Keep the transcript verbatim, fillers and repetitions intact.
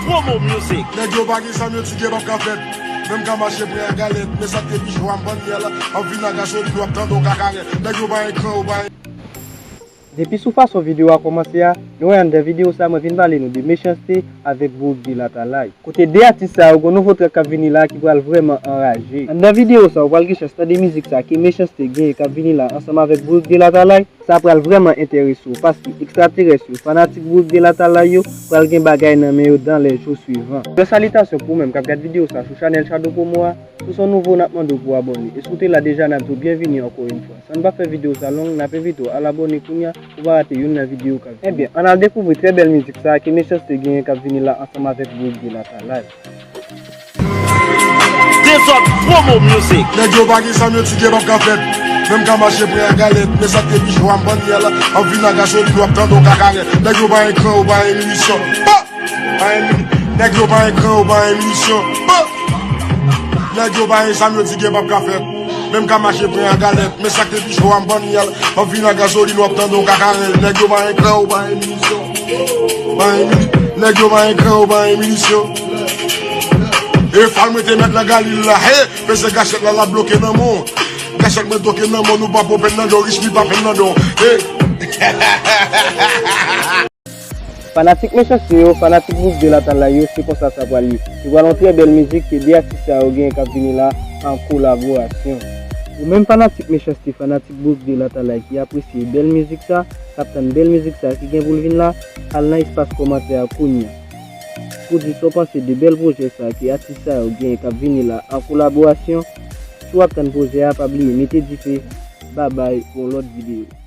Promo Music. Nèg yo pa gen zam, yo di gen p ap ka fèt. Menm ka mache pran galèt, men sa k te pi cho a m bann yèl. Ap vin a gazolin, w ap tande yon kakarèt. Nèg yo pa gen kran, yo pa gen Depi sou fason videyo a kòmanse a, nou wè anndan videyo sa mwen vin pale nou de Mechans-T avèk Brook de Latalay. Kote de atis sa yo gon nouvo trèk k ap vini la ki pral vrèman anraje. Anndan videyo sa ou pral gen chans tande mizik sa ke Mechans-T genyen k ap vini la ansanm avèk Brook de Latalay. Sa pral vrèman enterese w paske ekstraterès yo, fanatik Brook de Latalay yo, pral gen bagay nan men yo dans les jours suivants. Gran salitasyon pou ou menm k ap gad videyo sa sou chanèl Shadow Promo a. Si w se yon nouvo, n ap mande w pou w abòne. E si w te la deja, n ap di w byenvini ankò yon fwa. San n pa fè videyo sa long, n ap envite w al abòne kounye a pou w pa rate youn nan videyo k ap vini. Ebyen, ann al dekouvri trè bèl mizik sa a ke Mechans-T genyen k ap vini la ansanm avèk Brook de Latalay. Dezòd Promo Music. Nèg yo pa gen zam, yo di gen p ap ka fèt. Menm ka mache pran galèt, men sa k te pi cho a m bann yèl. Ap vin a gazolin, w ap tande yon kakarèt. Nèg yo pa gen kran, yo pa gen minisyon. Pa! Pa gen mini-, nèg yo pa gen kran, yo pa gen minisyon. Pa! Nèg yo pa gen zam, yo di gen p ap ka fèt. Menm ka mache pran galèt, men sa k te pi cho a m bann yèl. Ap vin a gazolin, w ap tande yon kakarèt. Nèg yo pa gen kran, yo pa gen minisyon. Pa gen mini-, nèg yo pa gen kran, yo pa gen minisyon. E fal mwen te mèt nan Galil la, he! Peze gachèt la, l ap bloke nan men w. Gachèt mwen bloke nan men w, nou pa pran pèn nan do, rich li pa pèn nan do. He! Fanatik Mechans-T yo, fanatik Brook de Latalay yo, se konsa sa pral ye. Se pral yon trè bèl mizik ke de atis sa yo genyen k ap vini la an kolaborasyon. Ou menm fanatik Mechans-T, fanatik Brook de Latalay ki apresye bèl mizik sa, k ap tann bèl mizik sa ki gen pou l vin la, al nan espas kòmantè a kounye a pou di sa w panse de bèl pwojè sa ke atis sa yo genyen k ap vini la an kolaborasyon. Si w ap tann pwojè a, pa bliye mete dife. Babay pou yon lòt videyo.